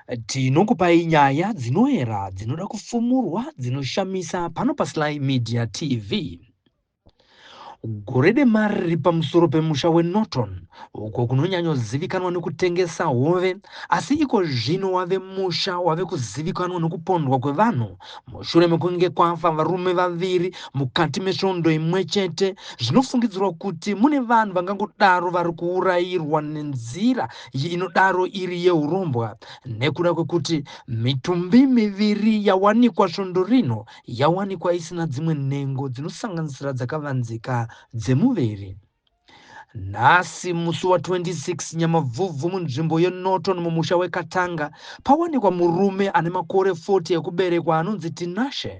Tinokupai nyaya dzinoera, dzinoda kufumurwa, dzinoshamisa pano paSly Media TV. Gore dema riri pamusoro pemusha weNorton uko kunonyanyozivikanwa nekutengesa hove asi iko zvino wave musha wave kuzivikanwa nekupondwa kwevanhu mushure mekunge kwafa varume vaviri mukati mesvondo imwe chete zvinofungidzirwa kuti mune vanhu vangangodaro vari kuurayirwa nenzira inodaro iri yehurombwa nekuda kwekuti mitumbi miviri yawanikwa svondo rino yawanikwa isina dzimwe nhengo dzinosanganisira dzakavanzika dzemuviri. Nhasi musi wa 26 Nyamavhuvhu munzvimbo yeNorton mumusha weKatanga pawanikwa murume ane makore 40 ekuberekwa anonzi Tinashe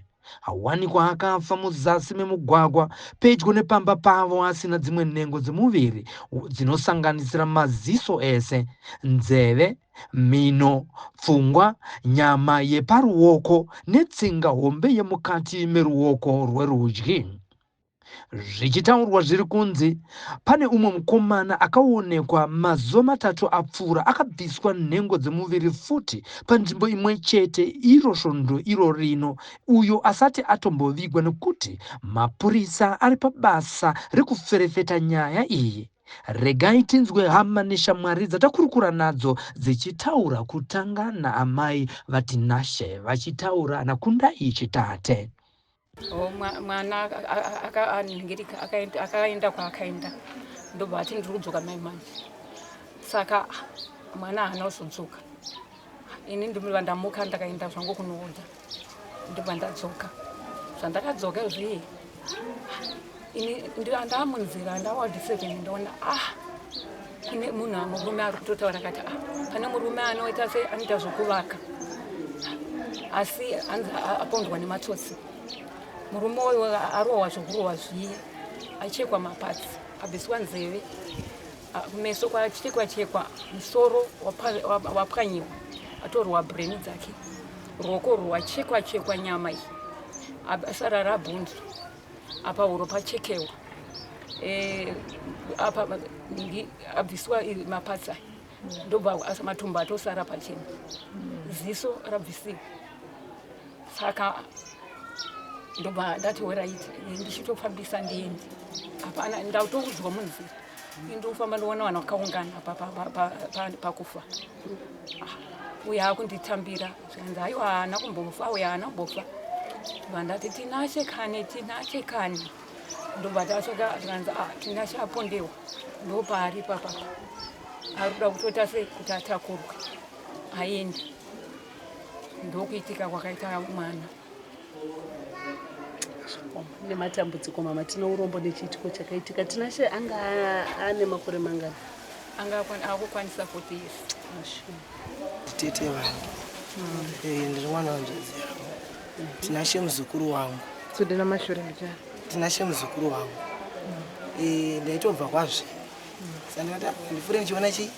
awanikwa akafa muzasi memugwagwa pedyo nepamba pavo asina dzimwe nhengo dzemuviri dzinosanganisira maziso ese, nzeve, mhino, pfungwa, nyama yeparuoko netsinga hombe yemukati meruoko rwerudyi. Zvichitaurwa zviri kunzi pane umwe mukomana akaonekwa mazuva matatu apfuura akabviswa nhengo dzemuviri futi panzvimbo imwe chete iro svondo iro rino uyo asati atombovigwa nekuti mapurisa ari pabasa rekuferefeta nyaya iyi. Regai tinzwe hama neshamwari dzatakurukura nadzo dzichitaura kutanga naamai vaTinashe vachitaura naKundai Chitate. Oh, mwana akaenda kwaakaenda ndobva ati ndiri kudzoka mai manje saka mwana haana kuzodzoka ini ndimva ndamuka ndakaenda zvangu kunoodha ndibva ndadzoka zvandakadzoka zviye ini ndaamunzira ndaward seven ndaona ah kune munhu murume ari kutotaura akati ah pane murume anoita se anoita zvokuvaka asi hanzi apondwa nematsotsi murume uyu arohwa zvokurohwa zviye achekwa mapatsi abviswa nzeve kumeso kwachekwa chekwa musoro wapwanyiwa atorwa brain dzake ruoko rwachekwa chekwa nyama iyi asara rabhunzu apa huro pachekewa e, apa abviswa mapatsi aya ndobva matumbu atosara pachena ziso rabvisiwa saka ndobva ndati horaiti ndichitofambisa ndiende hapana ndatoudzwa munzira ndofamba ndoona vanhu vakaungana pakufa ah, uyo akunditambira zvikanzi aiwa haana kumbofa uyo haana kumbofa ndobva ndati tinashe kani tinashe kani ndobva tasvika zvikanzi ah, tinashe apondewa ndopaari papapa ari kuda kutoita sei kuti atakurwe aende ndokuitika kwakaita mwana nematambudziko mama tine urombo nechiitiko chakaitika tinashe anga ane makore mangani anga akukwanisa 40 years tete vangu eh, ndiri mwana wanzvadzi yavo tinashe muzukuru wangu tsudina mashure mbichana tinashe muzukuru wangu eh, ndaitobva kwazve saka ndikati ah, ndifure ndichiona chii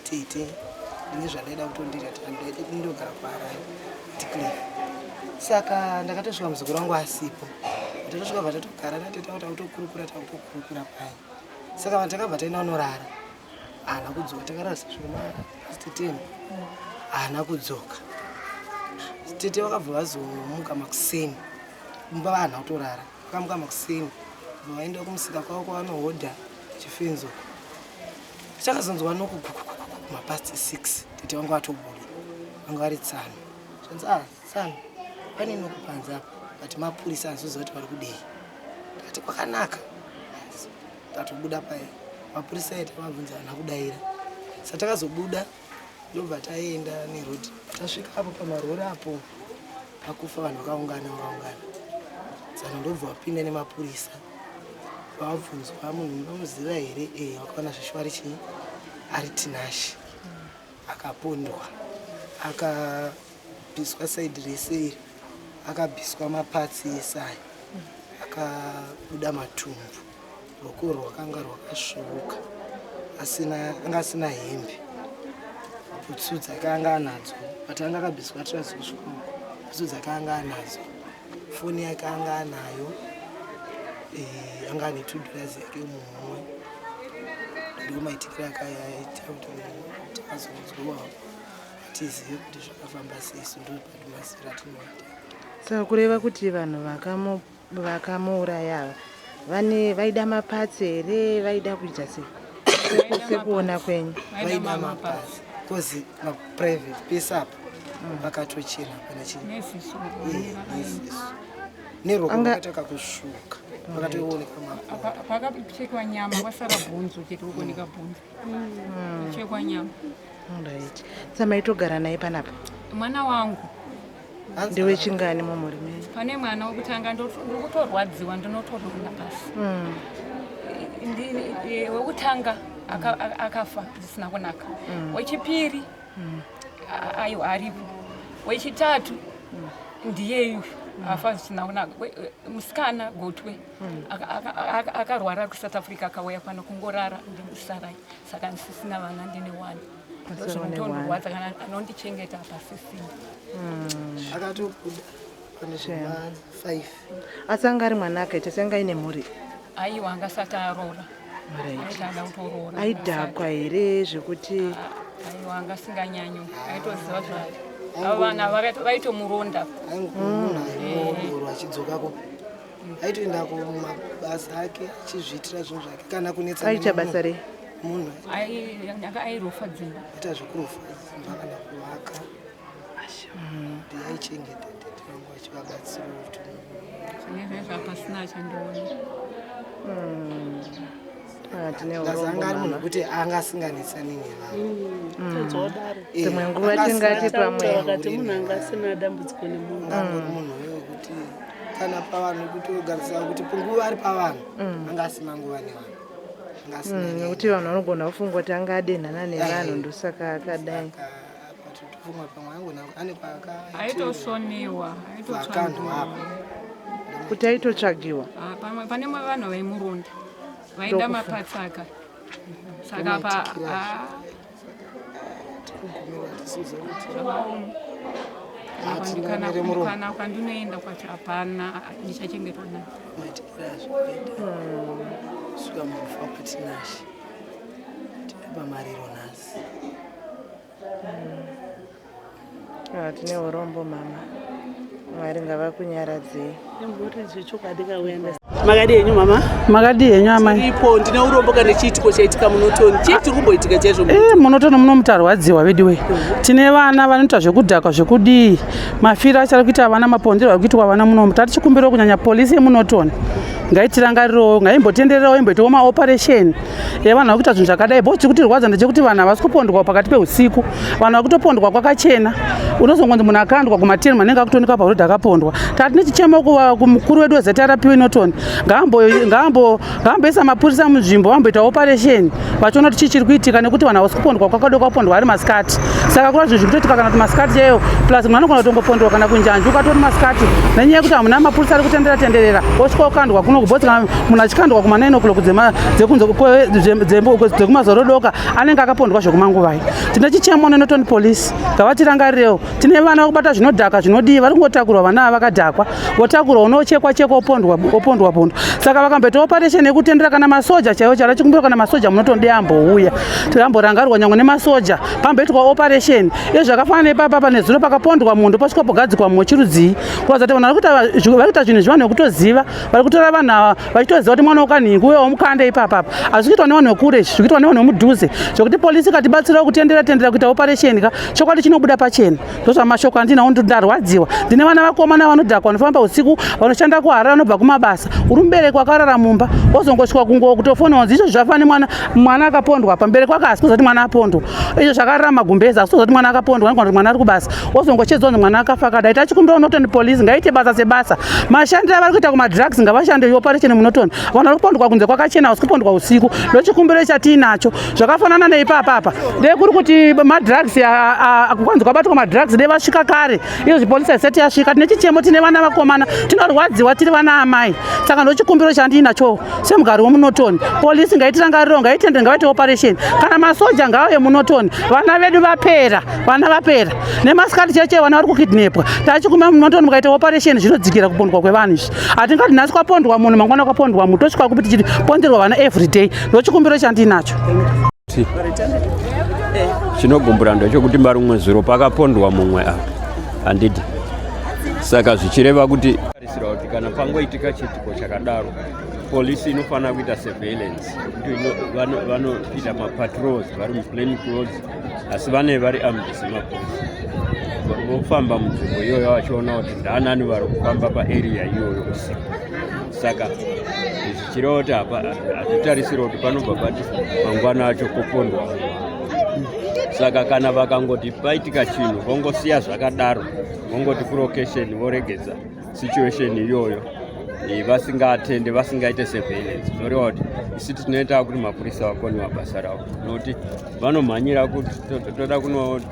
tete ndine zvandaida kutondiita ndaida ndogara kuharare ticliff saka ndakatosvika muzukuru wangu asipo tatosvika bva tatogara natete wangu takutokurukura takutokurukura paye saka vanhu takabva taenda kunorara haana kudzoka takarara sezvoma teteni haana kudzoka tete vakabva vazomuka makuseni mumba vanhu kutorara vakamuka makuseni vaenda kumusika kwavo kwavanohodha chifenzo Chakazonzwa noku mapast 6 tete vangu vatobuda vanga vari tsano zvanzi ah tsano pane noku panze apa but mapurisa handizoziva kuti vari kudei ndakati kwakanaka tatobuda paye mapurisa aita vabvunza havana kudaira sa takazobuda ndobva taenda neroad tasvika apo pamarori apo pakufa vanhu vakaungana vakaungana tsano ndobva vapinda nemapurisa Vabvunzwa munhu munomuziva here eh vakaona zveshuwa ari chii ari Tinashe akapondwa akabviswa side rese iri akabviswa mapatsi ese aya akabuda matumbu ruoko rwakanga rwakasvuuka asina anga asina hembe bhutsu dzake anga anadzo but anga akabviswa trouser kusvika uko bhutsu dzake anga anadzo foni yake anga anayo eh, anga ane $2 yake muhomwe ndo maitikiro akaita kuti takazonzwa Tizive kuti zvakafamba sei so ndopatimaziviro atinoita. Saka kureva kuti vanhu vakamuuraya ava vane vaida mapatsi here vaida kuita sei sekuona kwenyu? Vaida mapatsi bcause maprivate pese apa vakatochena pana chii Neziso. Neziso neroko vakaita kakusvuka vakatooneka maponda. Pakachekwa nyama kwasara bhonzo chete kuoneka bhonzo. Chekwa nyama. Alright. Saka maitogara naye panapa? Mwana wangu. Ndewechingani mumhuri menyu? Pane mwana wekutanga ndikutorwadziwa ndinotorona pasi. Wekutanga akafa zvisina kunaka. Wechipiri aiwa aripo. Wechitatu ndiyeyu afa zvisina kunaka. Musikana gotwe akarwara kuSouth Africa akauya pano kungorara ndimusarai saka ndisisina vana ndine one. Ndozvinotondorwadza kana anondichengeta pasisina. Akatobuda pane zvema 5. Asi anga ari mwana akaita seanga aine mhuri? Aiwa anga asati aroora. Aiti ada kutoroora. Aidhakwa here zvekuti? Aiwa anga asinganyanyo aitoziva zvaari. Ava vana vaitomuronda. Aingomunhu aingodoro achidzokako aitoenda kumabasa ake achizviitira zvinhu zvake kana kunetsa. Aita basa rei? Munhu airofa dzimba. Aita zvekurofa dzimba kana kuvaka. Ndiye aichengeta tete vangu achivabatsira kuti zvinezve zvapasina chandiona. Tine Ngazi anga ari munhu wekuti anga asinganetsani nevanhu. Dzimwe nguva tingati pamwe vakati munhu anga asina dambudziko nemunhu. Angangori munhu wekuti kana pavanhu kutogarisira kuti nguva ari pavanhu anga asina nguva nevanhu. Anga asina Nekuti vanhu vanogona kufunga kuti anga adenhana nevanhu ndosaka akadai. Tofunga pamwe angona ane kwaka aitosonewa aitotsvakiwa kuti aitotsvagiwa. Pamwe pane vanhu vaimuronda vaida mapatsaka saka pa kana kwandinoenda kwacho hapana ndichachengetwa naye. Svika murufu kwaTinashe tiri pamariro nhasi. Tine urombo mama, Mwari ngavakunyaradzei. Nemhuri zvechokwadi kauya. Makadii henyu mama? Makadii henyu amai? Tiripo, ndine urombo kana chiitiko chaitika muNotoni. Chii chiri kumboitika chaizvo? Munotoni muno mutarwadziwa veduwe. Tine vana vanoita zvekudhakwa zvekudii. Mafiro acho ari kuita vana mapondero ari kuitwa vana munomu. Tatichikumbirawo kunyanya polisi yemuNotoni. Ngaitirangarirawo, ngaimbotendererawo imboitawo maoperation evanhu vari kuita zvinhu zvakadai. Bo chiri kutirwadza ndechekuti vanhu havasi kupondwa pakati peusiku. Vanhu vari kutopondwa kwakachena. Unozongonzi munhu akandwa kumateni manenge akutoonekwa parodhi akapondwa. Tati nechichemo kumukuru wedu weZRP weNorton ngaamboisa mapurisa munzvimbo vamboita operation vachiona kuti chii chiri kuitika nekuti vanhu havasi kupondwa kwakadai kwapondwa ari masikati. Saka kura zvinhu zviri kutoitika kana kuti masikati chaiyo plus munhu anogona kutongopondwa kana kunjanji ukatori masikati nenyaya yekuti hamuna mapurisa ari kutendera tenderera osvika okandwa kuno kubhozi kana munhu achikandwa kuma 9 o'clock dzekumazorodoka anenge akapondwa zvekumanguvai. Tine chichemo neNorton Police ngavatirangarirewo. Tine vana vakubata zvinodhaka zvinodii vari kungotakurwa vana ava vakadhakwa votakurwa unochekwa chekwa opondwa opondwa pondwa. Saka vakamboita operation yekutendera kana masoja chaiwo chara chikumbiro kana masoja munotonde ambouya tiramborangarirwa nyangwe nemasoja pamboitwa operation iyo zvakafanana nepapa pane zuro pakapondwa munhu pasvika pogadzikwa mumwe chirudzii kuratidza kuti vanhu vari kuita zvinhu zvevanhu vekutoziva vari kutora vanhu ava vachitoziva kuti mwana wakanhingi uye wamukanda ipapa apa hazvi kuitwa nevanhu vekure izvi zvikuitwa nevanhu vemudhuze zvekuti polisi ikatibatsirawo kutendera tendera kuita operation ka chokwadi chinobuda pachena ndozvamashoko andinawo ndarwadziwa ndine vana vakomana vanodhakwa vanofamba usiku vanoshanda kuharare vanobva kumabasa uri mubereki wakarara mumba wozongosvika kungo kutofona wanzi izvo zvafa nemwana mwana akapondwa apa mubereki wake haasi kuziva kuti mwana apondwa izvo zvakarara magumbezi haasi kuziva kuti mwana akapondwa anogona kuti mwana ari kubasa wozongochedzwa kunzi mwana akafa akadai tachikumbira Norton Police ngaite basa sebasa mashandiro avari kuita kumadrugs ngavashande operation muNorton vanhu vari kupondwa kunze kwakachena hausi kupondwa usiku ndochikumbiro chatiinacho zvakafanana neipapa apa dei kuri kuti madrugs kwanzi kwabatwa madrugs dei vasvika kare iyo zvipolisi haisati yasvika tine chichemo tine vana vakomana tinorwadziwa tiri vana amai saka ndochikumbiro chandiinacho semugari wemuNorton polisi ngaitirangariro ngaitende ngavaite operation kana masoja ngaauye muNorton vana vedu vapera vana vapera nemasikati cheche vana vari kukidnepwa tachikuma muNorton mukaita operation zvinodzikira kupondwa kwevanhu izvi hatingati nhasi kwapondwa munhu mangwana kwapondwa munhu tosvika kupi tichiponderwa vana everyday ndochikumbiro chandinacho. Chinogumbura ndechekuti marumwe zuro pakapondwa mumwe apa, handiti? Saka zvichireva kuti tarisira kuti kana pangoitika chiitiko chakadaro, polisi inofanira kuita surveillance kuti vanoita mapatrols vari muplain clothes, asi vane vari armed semapurisa, vofamba munzvimbo iyoyo vachiona kuti ndaanani vari kufamba paarea iyoyo usiku. Saka zvichireva kuti hatitarisira kuti panobva pati mangwana acho kopondwa. Saka kana vakangoti paitika chinhu vongosiya zvakadaro, vongoti kulocation, voregedza situation iyoyo, vasingaatende, vasingaite surveillance, zvoreva kuti isi tinoita kuti mapurisa vakoniwa basa ravo, nokuti vanomhanyira kuti toda kunoona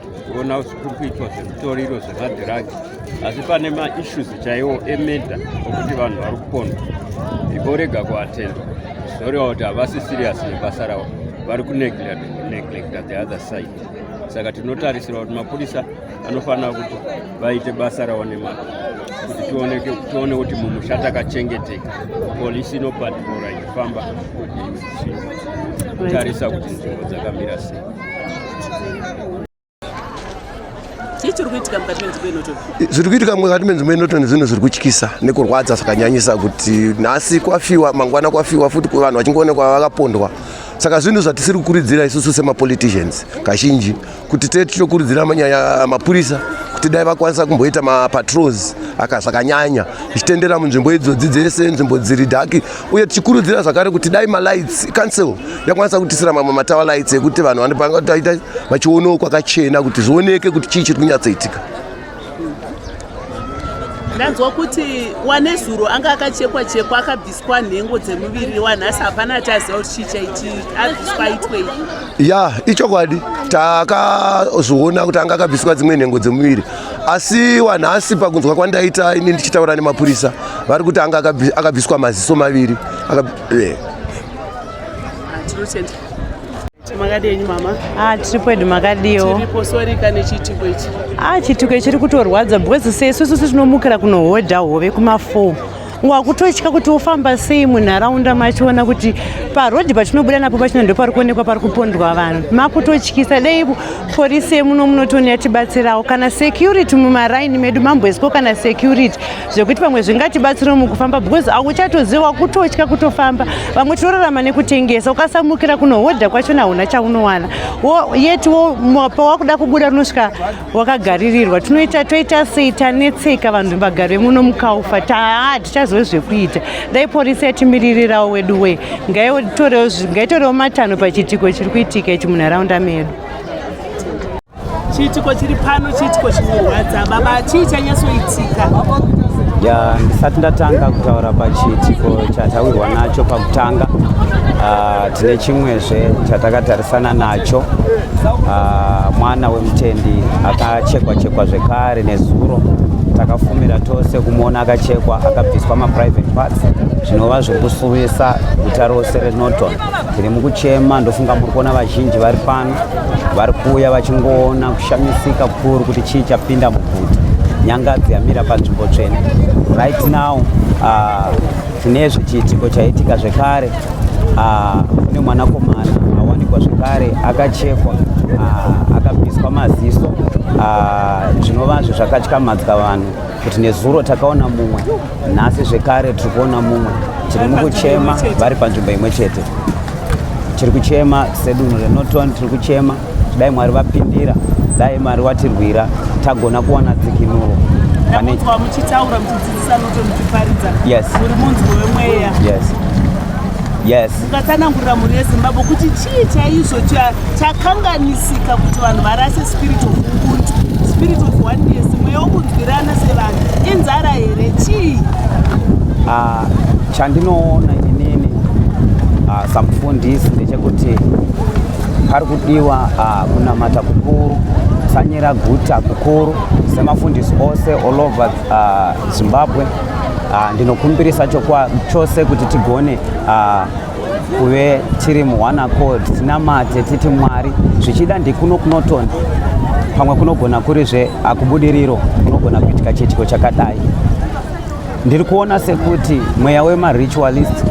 kuri kuitwa zvemitoriro, zvemadhiragi, asi pane maissues chaiwo emurder okuti vanhu vari kupondwa, vorega kuatendwa. Zvoreva kuti havasi serious nebasa ravo, vari kuneglecta the other side. Saka tinotarisira kuti mapurisa anofanira kuti vaite basa ravo nemazvo, kuti tione kuti mumusha takachengeteka. Polisi inopatrora ichifamba ichitarisa kuti nzvimbo dzakamira sei. Chii chiri kuitika mukati menzvimbo yeNorton? Zviri kuitika mukati menzvimbo yeNorton zvinhu zviri kutyisa nekurwadza zvakanyanyisa, kuti nhasi kwafiwa, mangwana kwafiwa futi, vanhu vachingoonekwa vakapondwa. Saka zvinhu zvatisiri kukurudzira isusu semapoliticians kazhinji, kuti tee tichitokurudzira manyaya mapurisa kuti dai vakwanisa kumboita mapatrols akazvakanyanya tichitendera munzvimbo idzodzi dzese, nzvimbo dziri dark. Uye tichikurudzira zvakare kuti dai malights, council yakwanisa kutisira mamwe matower lights ekuti vanhu vanopanga vachionawo kwakachena, kuti zvioneke kuti chii chiri kunyatsoitika. Ndanzwa kuti wanezuro anga akachekwa chekwa, akabviswa nhengo dzemuviri. Wanhasi hapana achaziva kuti chii chaiti abviswa, aitwei. Ya, ichokwadi, takazoona kuti anga akabviswa dzimwe nhengo dzemuviri, asi wanhasi pakunzwa kwandaita ini ndichitaura nemapurisa, vari kuti anga akabviswa maziso maviri. Tinotenda. Makadini, mama? Ah, tiri kwedu, makadiwo? Tiripo. Sorry nechiitiko ichi. Ah, chiitiko chiri kutorwadza, because sesusu tinomukira kunohodha hove kuma4, wakutotya kuti wofamba sei munharaunda machiona kuti parodhi patinobuda napo pachina ndo pari kuonekwa pari kupondwa vanhu. Makutotyisa. Dai polisi yemuno muNorton yatibatsirawo, kana security mumaraini medu mamboiswa, kana security, zvekuti pamwe zvingatibatsirawo mukufamba, because auchatoziva, kutotya kutofamba. Vamwe tinorarama nekutengesa, ukasamukira kunohodha kwachona hauna chaunowana. Yeti pawakuda kubuda unosvika wakagaririrwa. Tinoita toita sei? Tanetseka vanhu vagari vemuno mukaufa, tichazive zvekuita. Dai polisi yatimiririrawo wedu we, ngaitorewo matanho pachiitiko chiri kuitika ichi munharaunda medu. Chiitiko chiri pano chiitiko chinorwadza, baba. Chii chanyatsoitika? Ya, ndisati ndatanga kutaura pachiitiko chatawirwa nacho pakutanga, tine chimwezve chatakatarisana nacho. Mwana wemutendi akachekwa chekwa zvekare nezuro. Takafumira tose kumuona akachekwa, akabviswa maprivate parts, zvinova zviri kusuvisa guta rose reNorton. Tiri mukuchema. Ndofunga muri kuona vazhinji vari pano vari kuuya vachingoona kushamisika kukuru kuti chii chapinda muguta, nyangadzi yamira panzvimbo tsvene. Right now tinezve chiitiko chaitika zvekare. Kune mwanakomana awanikwa zvekare akachekwa, akabviswa maziso, zvinovazvo zvakatyamadzwa vanhu, kuti nezuro takaona mumwe, nhasi zvekare tiri kuona mumwe. Tiri mukuchema vari panzvimbo imwe chete. Tiri kuchema sedunhu reNorton, tiri kuchema dai Mwari vapindira, dai Mwari watirwira, tagona kuwana dzikinuro. Ndakunzwa muchitaura, muchidzidzisa Norton, muchiparidza. Yes. Muri munzwi wemweya. Yes. Ukatsanangurira mhuri yeZimbabwe kuti chii chaizvo chakanganisika kuti vanhu varase spirit of ubuntu, spirit of oneness, mweya wokunzwirana sevanhu. Inzara here? Chii? Ah, chandinoona inini samufundisi ndechekuti pari kudiwa kunamata kukuru, kutsanyira guta kukuru semafundisi ose all over Zimbabwe. Ndinokumbirisa chose kuti tigone kuve tiri muone accord, tinamate titi Mwari, zvichida ndikuno kuNorton, pamwe kunogona kurizve akubudiriro kunogona kuitika chiitiko chakadai. Ndiri kuona sekuti mweya wemaritualist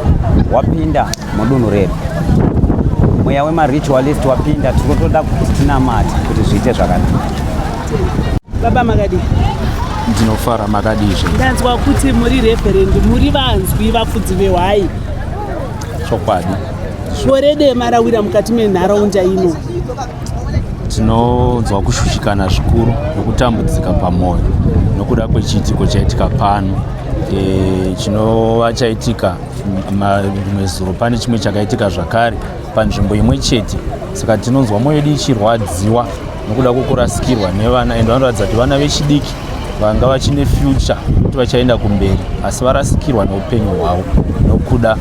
wapinda mudunhu redu. Mweya wemaritualist wapinda, tiri kutoda kuti tinamate kuti zviite zvakanaka. Baba makadii? Ndinofara, makadii zve? Ndanzwa kuti muri reverend, muri vanzwi vafudzi vehwai. Chokwadi. Gore dema rawira mukati menharaunda ino. Tinonzwa kushushikana zvikuru nokutambudzika pamwoyo nokuda kwechiitiko chaitika pano e, chinova chaitika rimwe zuro. Pane chimwe chakaitika zvakare panzvimbo imwe chete, saka tinonzwa mwoyo yedu ichirwadziwa nokuda kwekurasikirwa nevana, ende vanoratidza kuti vana vechidiki vanga vachine future yekuti vachaenda kumberi, asi varasikirwa neupenyu hwavo nokuda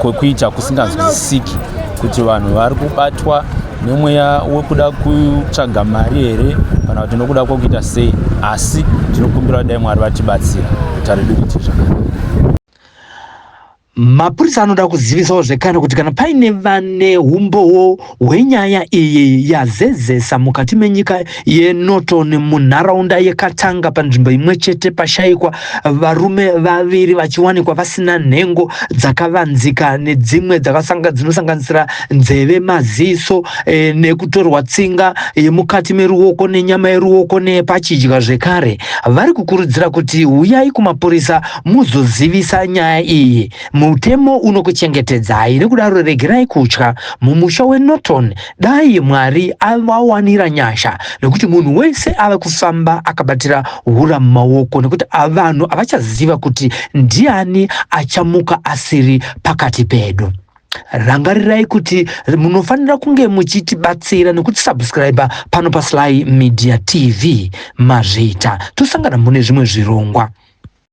kwekuita kusinganzwisisiki, kuti vanhu vari kubatwa nemweya wekuda kutsvaga mari here kana kuti nokuda kwekuita sei. Asi tinokumbira kudai Mwari vatibatsira guta redu riite zvakanaka. Mapurisa anoda kuzivisawo zvekare kuti kana paine vane humbowo hwenyaya iyi yazezesa mukati menyika yeNorton munharaunda yeKatanga panzvimbo imwe chete pashaikwa varume vaviri vachiwanikwa vasina nhengo dzakavanzika nedzimwe dzinosanganisira nzeve, maziso e, nekutorwa tsinga yemukati meruoko nenyama yeruoko neyepachidya zvekare. Vari kukurudzira kuti huyai kumapurisa muzozivisa nyaya iyi. Mutemo unokuchengetedzai, nekudaro regerai kutya. Mumusha weNorton dai Mwari avawanira nyasha nekuti munhu wese ave kufamba akabatira hura mumaoko nekuti vanhu havachaziva kuti ndiani achamuka asiri pakati pedu. Rangarirai kuti munofanira kunge muchitibatsira nekutisubscribe pano paSly Media TV. Mazviita, tosangana mune zvimwe zvirongwa.